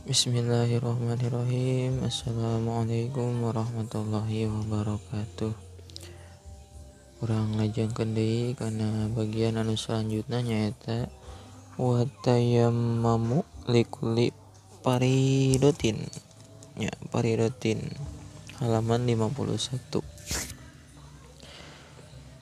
Bismillahirrahmanirrahim. Assalamualaikum warahmatullahi wabarakatuh. Urang lajengkeun deui kana bagian anu selanjutna nyaeta wa tayammamu likulli faridatin. Nya faridatin halaman 51.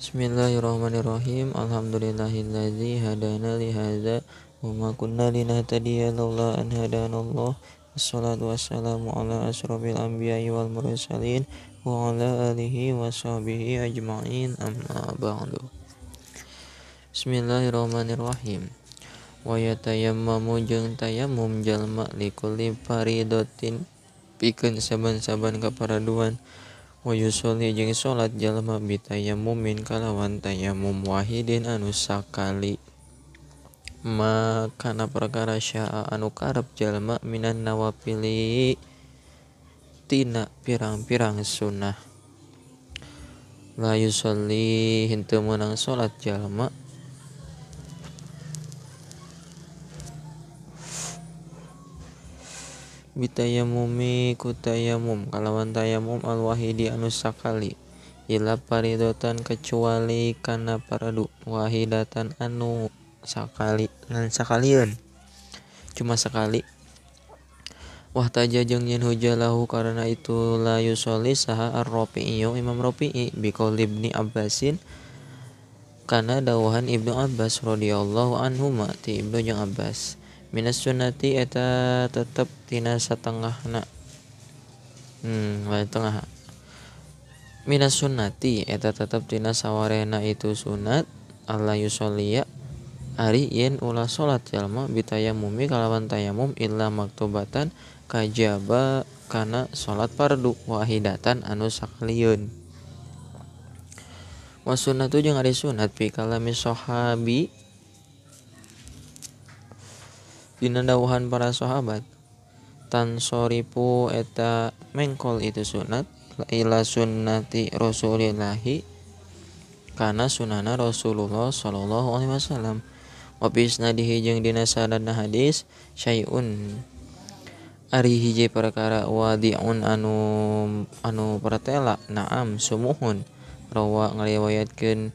Bismillahirrahmanirrahim. Alhamdulillahillazi hadana li hadza wa ma kunna linahtadiya laula an hadanallah. Wassalatu wassalamu ala asrofil anbiya'i wal mursalin wa ala alihi wa sahbihi ajma'in, amma ba'du. Bismillahirrahmanirrahim. Wa yatayammamu jeung tayammum jalma likulli faridatin pikeun saban-saban kaparaduan. Wa yusolli jeung salat jalma bitayammumin kalawan tayammum wahidin anu sakali. Ma kana perkara syaa anu karep jalma minan nawafili tina pirang-pirang sunnah. La yusolli henteu meunang salat jalma bitayamumi ku tayamum kalawan tayamum alwahidi anu sakali ila faridotan kecuali kana fardu wahidatan anu sakali ngan sakalieun cuma sekali. Wahtaja jeung nyen hujah lahu karena itu la yusolli saha ar-Rafi'i Imam Rafi'i biqauli Ibni Abbasin kana dawuhan Ibnu Abbas radhiyallahu anhuma ti Ibnu jeung Abbas. Minas sunnati eta tetep tina satengahna. Lain tengah. Minas sunnati eta tetep tina sawarehna itu sunat alla yusolliya ari yen ulah salat jalma bitayamumi kalawan tayamum illa maktubatan kajaba kana salat fardu wahidatan anu sakalieun. Wa sunnatu jeung ari sunat fi kalami sahabi dina dawuhan para sahabat tansoripu eta mengkol itu sunat ila sunnati rasulillahi kana sunana Rasulullah sallallahu alaihi wasallam. Wa bi isnadihi jeung dina sanadna hadis syai'un ari hiji perkara wadi'un anu pertela na'am sumuhun rawa ngariwayatkeun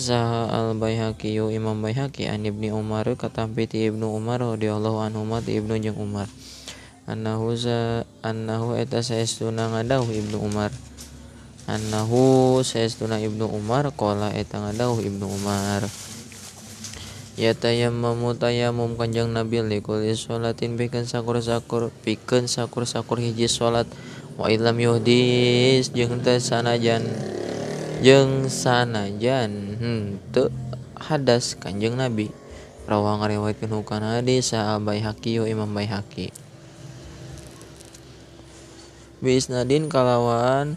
saha al Baihaqi Imam Baihaqi an Ibni Umar katampi ti Ibnu Umar radhiyallahu anhu ti Ibnu jeung Umar annahu eta saestuna ngadauh Ibnu Umar annahu saestuna Ibnu Umar qala eta ngadauh Ibnu Umar ya tayammamu tayammum kanjeng Nabi likulli sholatin pikeun sakur-sakur hiji salat wa illam yuhdis jeung teu sanajan henteu hadas kanjeng Nabi. Rawa ngariwayatkeun hukana hadis saha Baihaqi Imam Baihaqi bi isnadin kalawan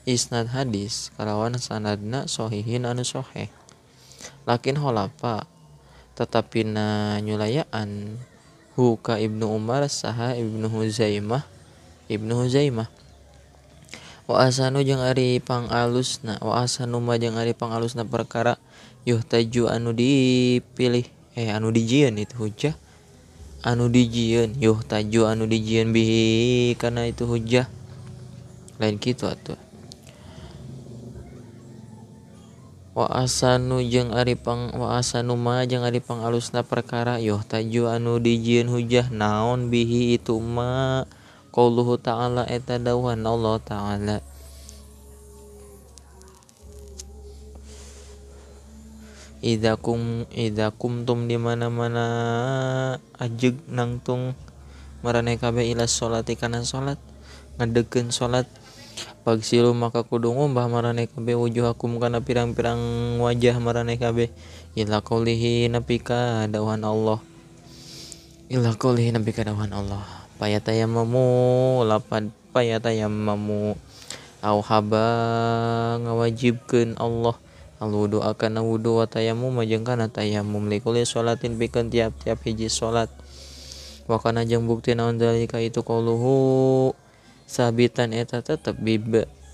isnad hadis kalawan sanadna sahihin anu sahih. Lakin holafa tetapi na nyulayaan hu ka Ibnu Umar saha Ibnu Huzaimah. Wa asanu jeung ari pangalusna perkara yuhtaju anu dipilih anu dijieun itu hujah anu dijieun yuhtaju anu dijieun bihi kana itu hujah lain kitu atuh. Wa asanu ma jeung ari pangalusna perkara yuhtaju anu dijieun hujah naon bihi itu ma qauluhu ta'ala eta dawuhan Allah ta'ala idza kumtum di mana-mana ajeg nangtung maraneh kabeh ila sholati kana salat ngadegkeun salat pagsilu maka kudu ngumbah maraneh kabeh wujuhakum kana pirang-pirang wajah maraneh kabeh ila qaulihi nepi ka dawuhan Allah payatayammamu lapad payatayammamu au haba ngawajibkeun Allah al-wudu kana wudu wa tayammum jeung kana tayammum likulli sholatin pikeun tiap-tiap hiji salat wa kana jeung bukti naon zalika itu qauluhu sabitan eta tetep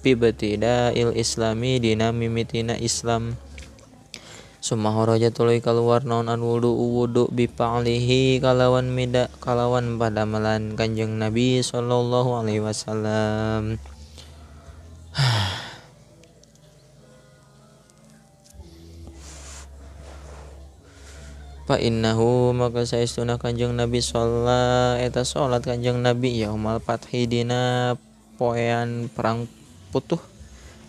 Pibtida'il islami dina mimitina Islam. Summa kharaja tuluy kaluar naon al wudu wudu bi fa'lihi kalawan mida kalawan padamelan Kanjeng Nabi sallallahu alaihi wasallam. Fa innahu maka saestuna Kanjeng Nabi sholat eta salat Kanjeng Nabi yaumal fathi dina poean perang putuh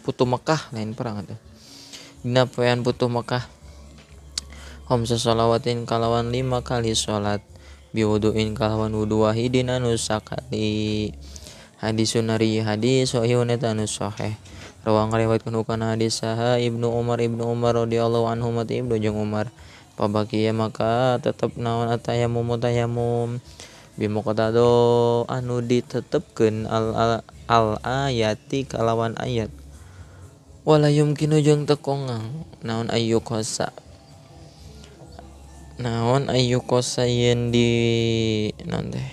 putu Mekah lain perang atuh dina poean putuh Mekah khamsa shalawatin kalawan 5 kali salat biwuduin kalawan wudu wahidin anu sakali. Hadisun ari hadis sahihun eta anu sahih. Rawang ngariwayatkeun kana hadis saha Ibnu Umar radhiyallahu anhu mati Ibnu jeung Umar. Pabakia maka tetep naon atayamum tayamum bimuqtado anu ditetepkeun al ayati kalawan ayat wala yumkinu jeung teu kongang naon ayu kosa yen di naon teh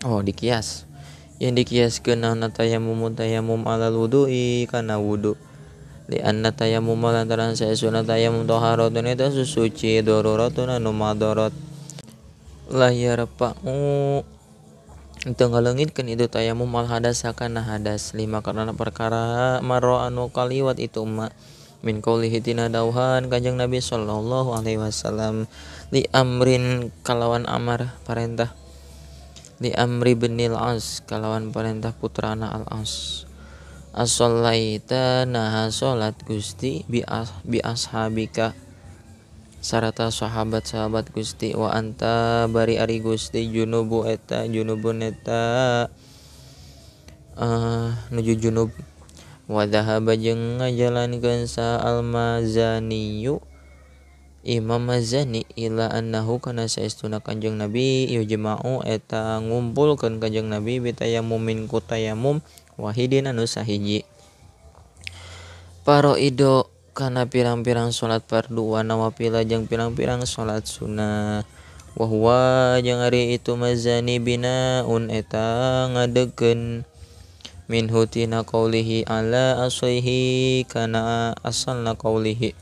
oh dikias yen dikiaskeun naon atayamum tayamum alal wudu'i kana wudu. Li anna tayammum lantaran saesuna tayammum taharatun eta susuci daruratun anu madarat la yarfa'u teu ngaleungitkeun itu tayammum al hadas kana hadas lima karena perkara marra anu kaliwat itu ma min qaulihi tina dauhan Kanjeng Nabi sallallahu alaihi wasallam li amrin kalawan amar parentah li amri binil As kalawan parentah putrana al As as-sholaita naha sholat Gusti bi ashabika sarata sahabat-sahabat Gusti wa anta bari ari Gusti junubu eta junubun eta nuju junub wa dhahaba jeung ngajalankeun sa al-Mazaniyu Imam Mazani ila annahu kana saestuna Kanjeng Nabi yujma'u eta ngumpulkeun Kanjeng Nabi bitayammumin ku tayamum wahidin anu sahiji. Paroido kana pirang-pirang salat fardu wa nawafila jeung pirang-pirang salat sunnah. Wa huwa jeung ari itu Mazani binaun eta ngadegkeun minhu tina qaulihi ala aslihi kana asalna qaulihi.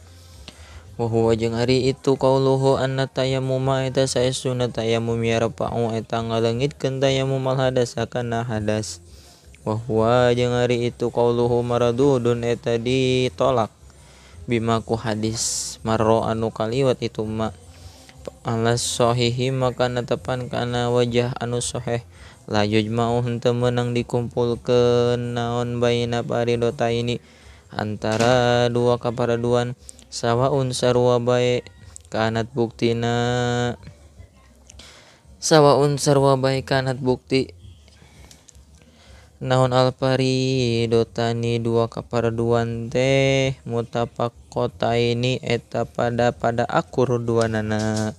Wa huwa jeung ari itu qauluhu anna tayammuma eta saestuna tayammum yarfa'u eta ngaleungitkeun tayammum al hadas kana hadas. Wa huwa jeung ari itu qauluhu maradudun eta ditolak bima ku hadis marra anu kaliwat itu ma alas sahihi maka netepan kana wajah anu sahih la yujma'u henteu meunang dikumpulkeun naon baina faridotaini antara dua kaparaduan sawaun sarua bae kanat buktina sawaun sarua bae kanat bukti naon alfaridotani dua kaparaduan teh mutafaqotaini eta pada akur duanana.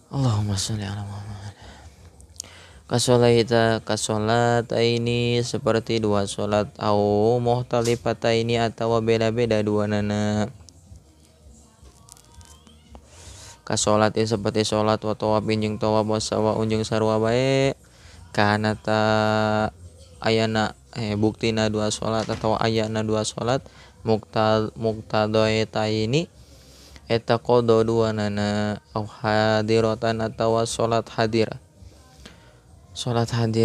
Allahumma sholli ala Muhammad. Kasolaita kasolat ini seperti dua solat au mukhtalifataini atawa beda-beda duanana. Kasolat seperti solat wa tawafin jeung tawaf wa sawaun jeung sarua bae kana ta ayana buktina dua salat atau ayana dua salat muqtadoitaini eta qada duanana au hadiratan atawa salat hadir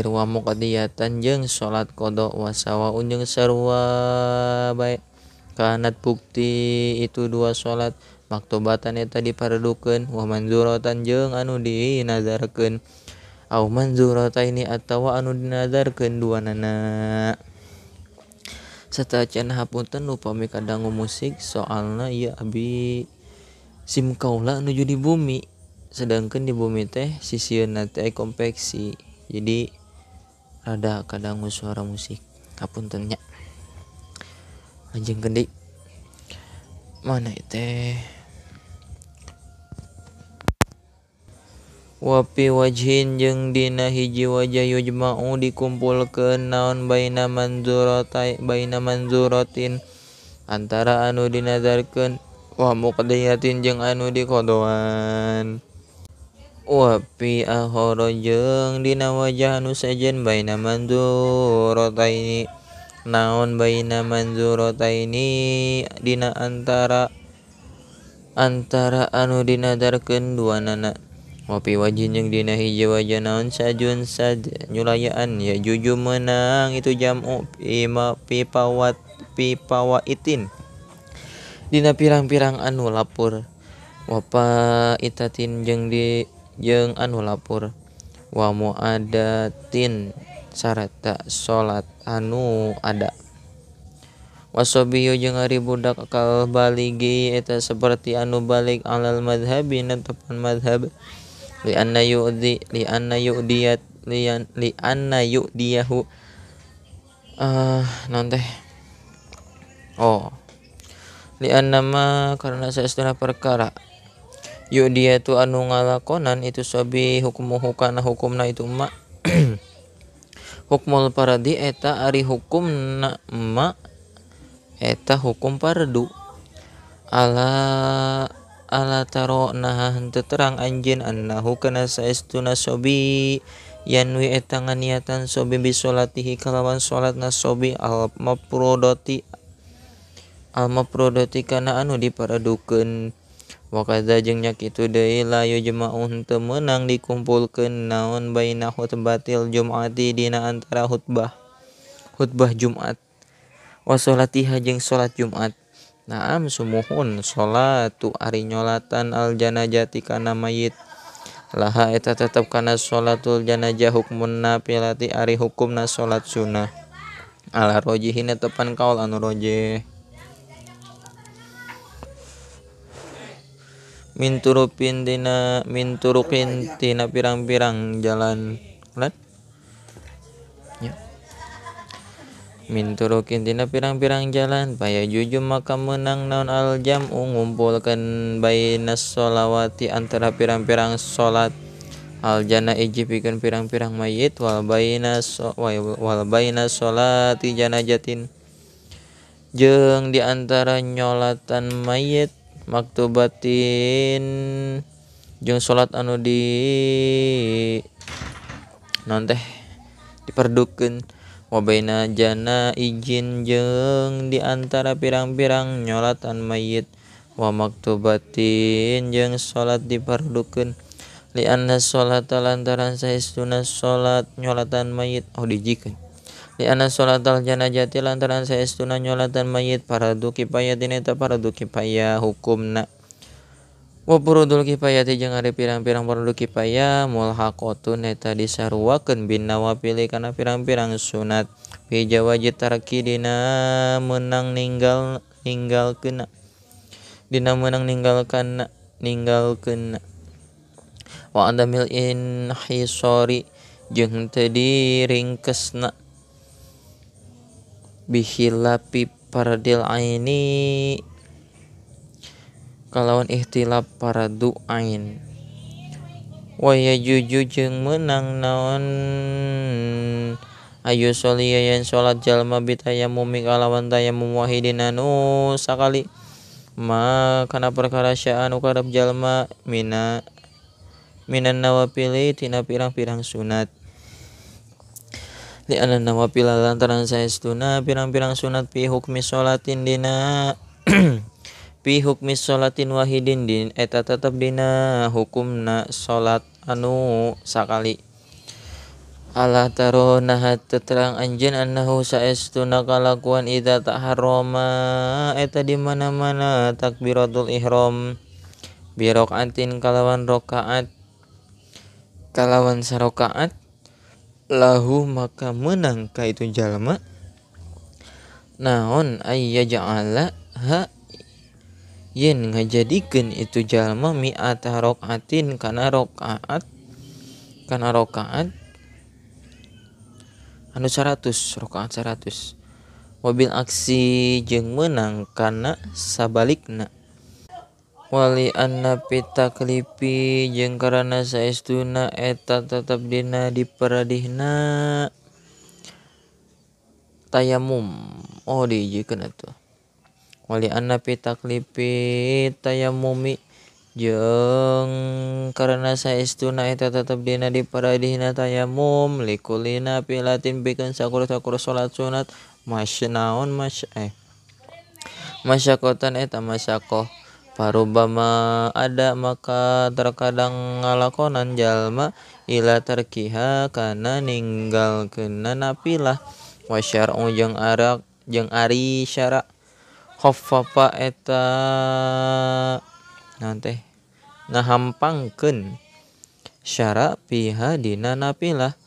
wa muqdiyatan jeung salat qada wa sawaun jeung sarua bae kanat bukti itu dua salat maktubatan eta dipardukeun wa manzuratan jeung anu dinazarkeun au manzurataini atawa anu dinazarkeun duanana. Sateuacan hapunten upami kadangu musik soalna ieu abi sim kaula nuju di bumi sedangkan di bumi teh sisieunna teh konveksi jadi rada kadangu suara musik hapunten nya. Lanjutkeun deui mana teh wa fi wajhin jeung dina hiji wajah yujma'u dikumpulkeun naon baina manzuratin antara anu dinazarkeun wa muqdiyatin jeung anu dikodoan. Wa fi akhara jeung dina wajah anu sejen baina manzurataini naon baina manzurataini dina antara anu dinadarkeun duanana. Wa fi wajhin jeung dina hiji wajah naon sajun sad nyulayaan ya juju meunang itu jam'u fi pawaitin dina pirang-pirang anu lapur wa faitatin jeung di jeung anu lapur wa muadatin sarata salat anu ada. Wasobiyu jeung ari budak kal baligi eta seperti anu balik alal madhabi netepan madhab li anna yu'di li anna yu'diyat li anna yu'diyahu naon teh oh li anna ma karena saestuna perkara yu'diyatu anu ngalakonan itu sobi hukmuhu kana hukumna itu ma hukmul fardi eta ari hukumna ma eta hukum fardu ala taro nah henteu terang anjeun annahu kana saestuna sobi yanwi eta nganiatan sobi bisolatihi kalawan salatna sobi al mafrudati kana anu diparadukeun. Wa kadza jeung nya kitu deui la yujma'u henteu meunang dikumpulkeun naon baina khutbatil jum'ati dina antara khutbah Jumat wa sholatiha jeung salat Jumat. Naam sumuhun sholatu ari nyolatan al janazati kana mayit laha eta tetep kana sholatul janazah hukmun nafilati ari hukumna salat sunnah ala rojihin tepan kaul anu rojih. Minturukin tina pirang-pirang jalan lan ya. Minturukin tina pirang-pirang jalan paya juju maka menang naon al jam'u ngumpulkeun bainas sholawati antara pirang-pirang salat al janaiz pikeun pirang-pirang mayit wal baina sholati janazatin jeung di antara nyolatan mayit maktubatin jeung salat anu di naon teh diperdukeun wa baina jana ijin jeung di antara pirang-pirang nyolatan mayit wa maktubatin jeung salat diperdukeun li anna sholata lantaran saestuna salat nyolatan mayit oh dijikeun li anna sholatal janazati lantaran saestuna nyolatan mayit fardu kifayatin eta fardu kifayah hukumna wa furudul kifayati jeung ari pirang-pirang fardu kifayah mulhaqatun eta disaruakeun bin nawafili kana pirang-pirang sunat fi jawazi tarki dina meunang ninggalkeun dina meunang ninggalkeun wa adamil inhisori jeung teu diringkesna bihilapi fardil aini kalawan ikhtilaf fardu ain. Wa yajuju jeung meunang naon ayu sholiya yen salat jalma bitayamumi kalawan tayamum wahidin anu sakali ma kana perkara syaa anu karep jalma minan nawafili tina pirang-pirang sunat li anna nawafil lantaran saestuna pirang-pirang sunat fi hukmi sholatin dina fi hukmi sholatin wahidin din eta tetep dina hukumna salat anu sakali. Ala taro nah terang anjeun annahu saestuna kalakuan idza taharrama eta di mana-mana takbiratul ihram bi rakaatin kalawan rakaat kalawan sarakaat lahu maka menang ka itu jalma naon ayyaja'ala ha yen ngajadikeun itu jalma mi'ata rakaatin kana rakaat anu 100 rakaat 100 wabil aksi jeung meunang kana sabalikna wali anna pitaklipi jeung karana saestuna eta tetep dina diperadihna tayamum oh dihijikeun atuh wali anna pitaklipi tayamumi Jeung karena saestuna eta tetep dina diparadihna tayamum likulli nafilatin pikeun sakur-sakur salat sunat masnaon masyakotan eta masyakoh parubama ada maka terkadang ngalakonan jalma ila tarkiha kana ninggalkeunna nafilah wa syar'u jeung arak jeung ari syara khaffafa eta naon teh ngahampangkeun syara piha dina nafilah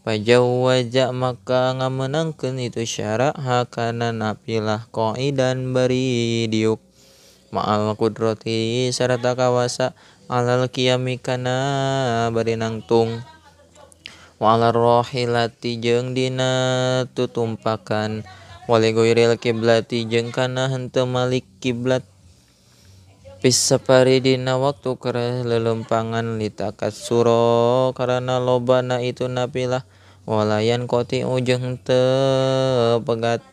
pajawaja maka ngamenangkeun itu syara hakana nafilah qaidan bari diuk ma'al qudrati sarta kawasa alal qiyami kana bari nangtung wa ala rohilati jeung dina tutumpakan wali ghairil kiblati jeung kana henteu malik kiblat fis safari dina waktu keur lelempangan litakatsura karana lobana itu nafilah walayan qati jeung teu pegat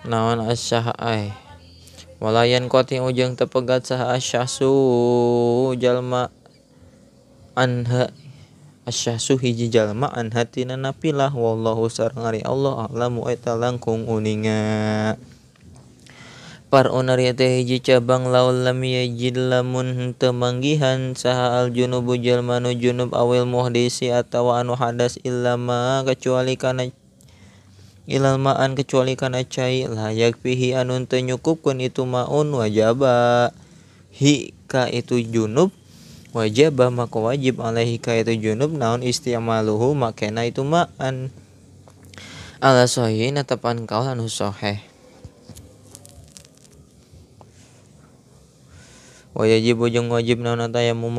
naon asyah walayan qati jeung teu pegat saha asyahsu jalma anha asyahsu hiji jalma anha tina nafilah wallahu sareng ari Allah a'lamu eta langkung uninga. Par'un ari teh hiji cabang laul lam yajid lamun henteu manggihan saha al junubu jalma nu junub awil muhdisi atawa anu hadas illama kecuali kana ilal ma'an kecuali kana cai layak fihi anu teu nyukupkeun itu maun wajaba hi ka itu junub wajaba maka wajib alaihi ka itu junub naon isti'maluhu makena itu ma'an ala sahihin tepan kaul anu sahih. Wa yajibu jeung wajib naon tayammum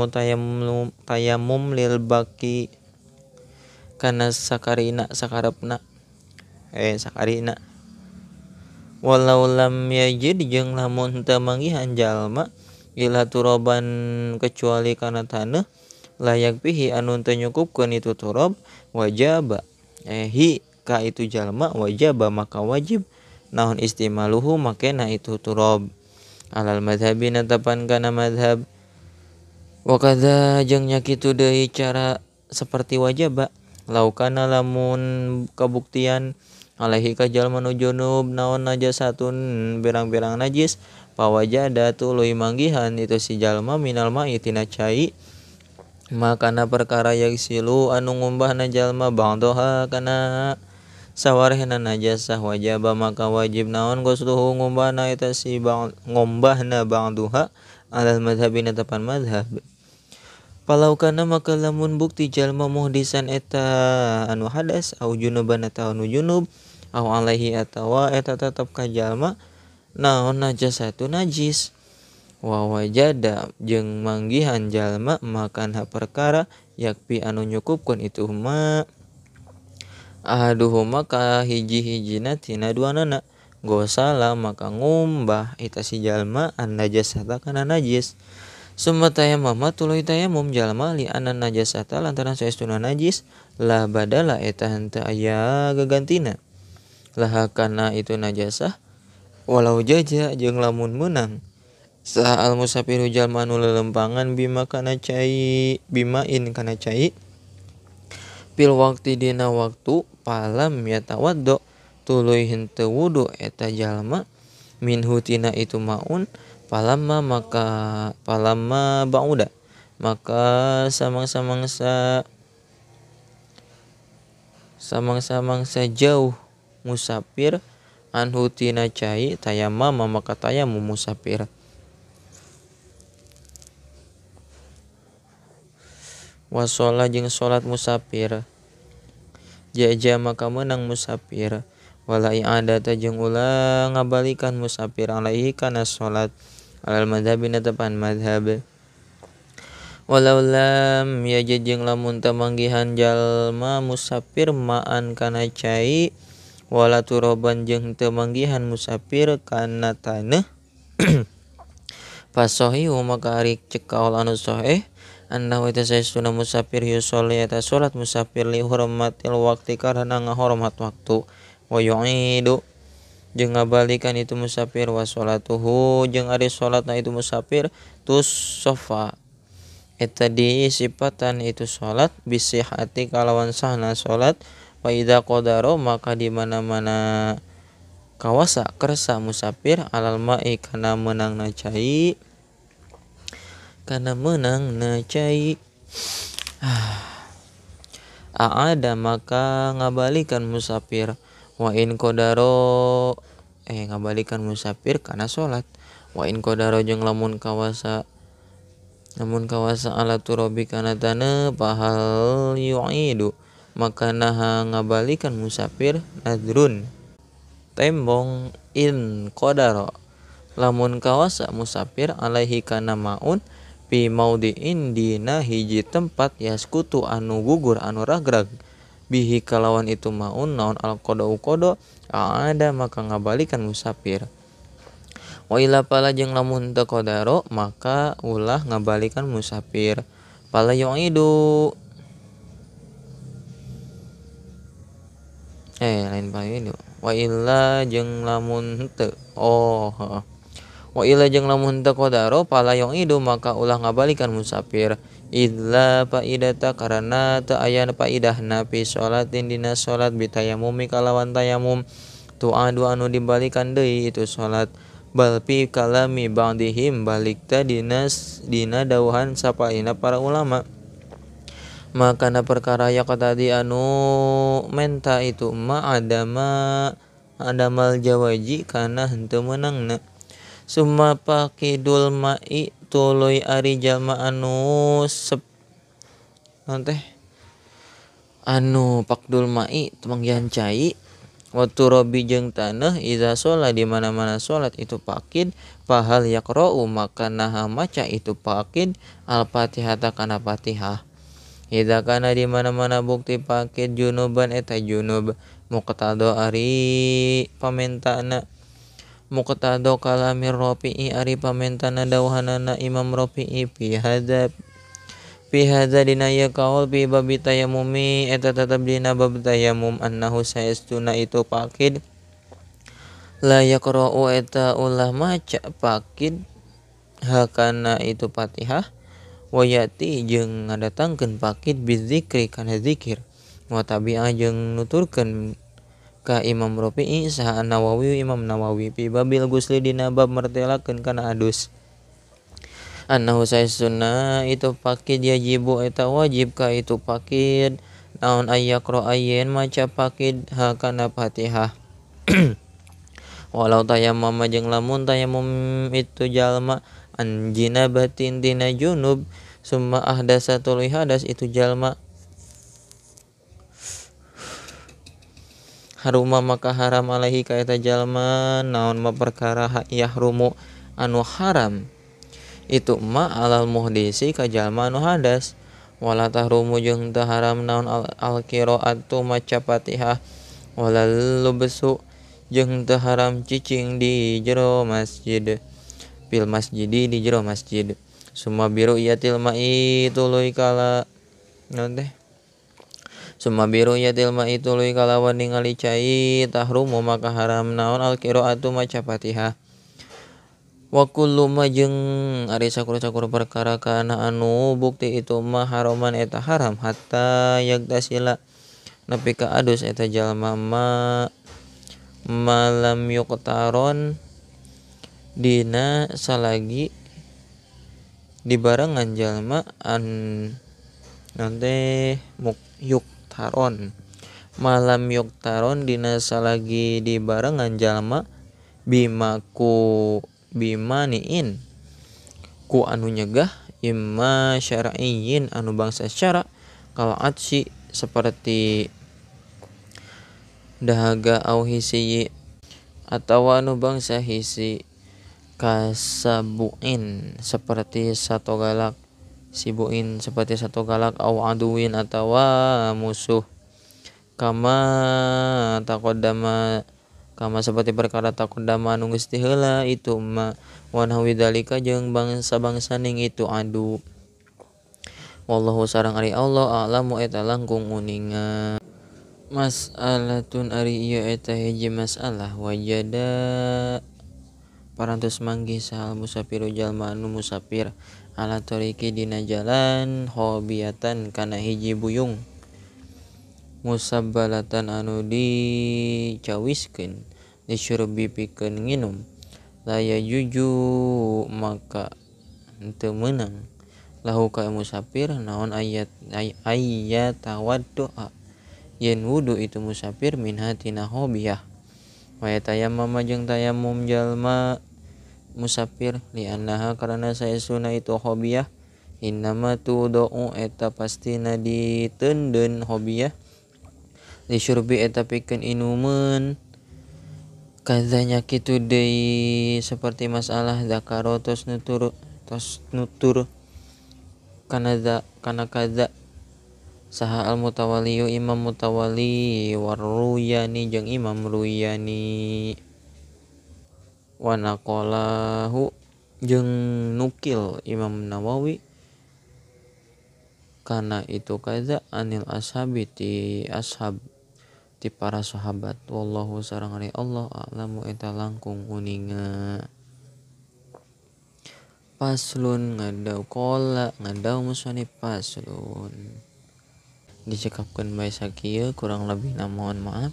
tayammum lil baqi kana sakarina sakarepna sakarina walau lam yajid jeung lamun teu manggihan jalma ila turaban kecuali kana taneuh layak pihi anu teu nyukupkeun itu turab wajaba hi ka itu jalma wajaba maka wajib naon istimaluhu makena itu turab alal madhabi natapan kana madhab wa kadza jeung nya kitu deui cara seperti wajaba laukana lamun kabuktian alaihi ka jalma nu junub naon najasatun pirang-pirang najis pawajada tuluy manggihan itu si jalma minal ma'i tina cai makana perkara yaksilu anu ngumbahna jalma ba'daha kana sawarehna najasah wajaba maka wajib naon ghusluhu ngumbahna eta si ngumbahna ba'duha alal madhabi tepan madhab. Palau kana maka lamun bukti jalma muhdisan eta anu hadas au junuban atawa anu junub au alaihi atawa eta tetep ka jalma naon najasatu najis wa wajada jeung manggihan jalma makan perkara yakpi anu nyukupkeun itu ma ahaduhuma ka hiji-hijina tina duanana gosala maka ngumbah eta si jalma an najasata kana najis summa tayammama tuluy tayamum jalma li anna najasata lantaran saestuna najis la badala eta henteu aya gagantina laha kana itu najasah walau jaja jeung lamun meunang saha al musafiru jalma anu lelempangan bima kana cai bimain kana cai pil waktu dina waktu palam yatawaddo tuluy henteu wudu eta jalma minhu tina itu maun palamma maka palamma ba'uda maka samangsa-mangsa jauh musafir anhu tina cai tayammama maka tayamum musafir. Wasola jeung salat musafir jaja maka meunang musafir wala i'adata jeung ulah ngabalikan musafir alaihi kana salat alal madhabi tepan madhab. Walau lam yajid jeung lamun teu manggihan jalma musafir ma'an kana cai wala turaban jeung teu manggihan musafir kana taneuh fasahihu maka ari cek kaul anu sahih annahu eta saestuna musafir yusolli eta salat musafir li hurmatil waqti karana ngahormat waktu wa yu'idu jeung ngabalikan itu musafir wa sholatuhu jeung ari salatna itu musafir tus sofa eta disipatan itu salat bisihati kalawan sahna salat wa idza qadara maka di mana-mana kawasa kersa musafir alal ma'i kana meunangna cai aada maka ngabalikan musafir wa in qadaro ngabalikan musafir kana salat wa in qadaro jeung lamun kawasa ala turabi kana taneuh fahal yu'idu maka naha ngabalikan musafir nadrun tembong in qadara lamun kawasa musafir alaihi kana maun fi maudiin dina hiji tempat yaskutu anu gugur anu ragrag bihi kalawan itu maun naon al qadau qada ada maka ngabalikan musafir wa ila pala jeung lamun teu qadaro maka ulah ngabalikan musafir pala yu'idu lain pala yu'idu wa illa jeung lamun henteu wa illa jeung lamun henteu qadaro pala yu'idu maka ulah ngabalikan musafir illa faidata karena teu aya faidahna fi sholatin dina sholat bitayamumi kalawan tayamum tu'adu anu dibalikan deui itu sholat bal fi kalami ba'dihim balik ta dina dawuhan sapaina para ulama makana perkara yaqtadi anu menta itu ma adama adamal jawaji kana henteu meunangna summa faqidul ma'i tuluy ari jalma anu sep naon teh anu faqdul ma'i tumanggihan cai wa turabi jeung taneuh iza sholat di mana-mana sholat itu faqid fahal yaqra'u maka naha maca itu faqid al-fatihata kana fatihah idza kana di mana-mana bukti faqid junuban eta junub muqtado ari pamentana muqtado kalamir Rafi'i ari pamentana dawuhanana Imam Rafi'i fi hadza dina ieu kaul fi babi tayamumi eta tetep dina bab tayamum annahu saestuna itu faqid la yaqra'u eta ulah maca faqid hakana itu Fatihah wa yati jeung ngadatangkeun faqid bizikri kana zikir wa tabi'a jeung nuturkeun ka Imam Rafi'i saha Nawawi Imam Nawawi fi babil gusli dina bab mertelakeun kana adus annahu saestuna itu faqid yajibu eta wajib ka itu faqid naon ayyaqra ayyin maca faqid hakana Fatihah walau tayammama jeung lamun tayammum itu jalma an jinabatin tina junub summa ahdasa tuluy hadas itu jalma haruma maka haram alaihi ka eta jalma naon ma perkara yahrumu anu haram itu ma alal muhdisi ka jalma anu hadas wala tahrumu jeung teu haram naon al qiraatu maca Fatihah wala lubsu jeung teu haram cicing di jero masjid fil masjidi di jero masjid summa biru yatil ma'i tuluy kala naon teh summa biru yatil ma'i tuluy kalawan ningali cai tahrumu maka haram naon al qiraatu maca Fatihah wa kullu ma jeung ari sakur-sakur perkara kana anu bukti itu ma haraman eta haram hatta yagtasila nepi ka adus eta jalma ma malam yuqtaron dina salagi dibarengan jalma an nanti yuktaron malam yuktaron dina salagi dibarengan jalma bimaku bimaniin ku anu nyegah imma syar'iyyin anu bangsa syara kal atsi seperti dahaga au hisi atawa anu bangsa hisi kasabuin seperti satu galak sibuin seperti satu galak au aduin atawa musuh kama taqaddama kama seperti perkara taqaddama anu geus tiheula itu ma wa nahwi dzalika jeung bangsa-bangsa ning itu adu wallahu sareng ari Allah a'lamu eta langkung uninga. Mas'alatun ari ieu eta hiji masalah wajada parantos manggih saha musafiru jalma anu musafir ala tariqi dina jalan hobiatan kana hiji buyung musabbalatan anu dicawiskeun disyurbi pikeun nginum la yajuju maka teu meunang lahu ka musafir naon ayat ayatawaddoa yen wudu itu musafir minha tina hobiyah wa tayammum jeung tayammum jalma musafir li annaha karana saestuna itu hobiyah innama tudau eta pastina diteundeun hobiyah disyurbi eta pikeun inumeun kadzanya kitu deui seperti masalah zakaro tos nutur kana kadza saha al mutawalliyu imam mutawalli waruyani jeung imam ruyani wa naqalahu jeung nukil Imam Nawawi kana itu kadza anil ashabi ti ashab ti para sahabat wallahu sareng ari Allah a'lamu eta langkung uninga. Paslon ngadaw qala ngadaw musannif paslon dicekapkeun bae sakieu kurang lebihna mohon maaf.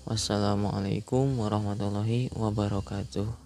Wassalamualaikum warahmatullahi wabarakatuh.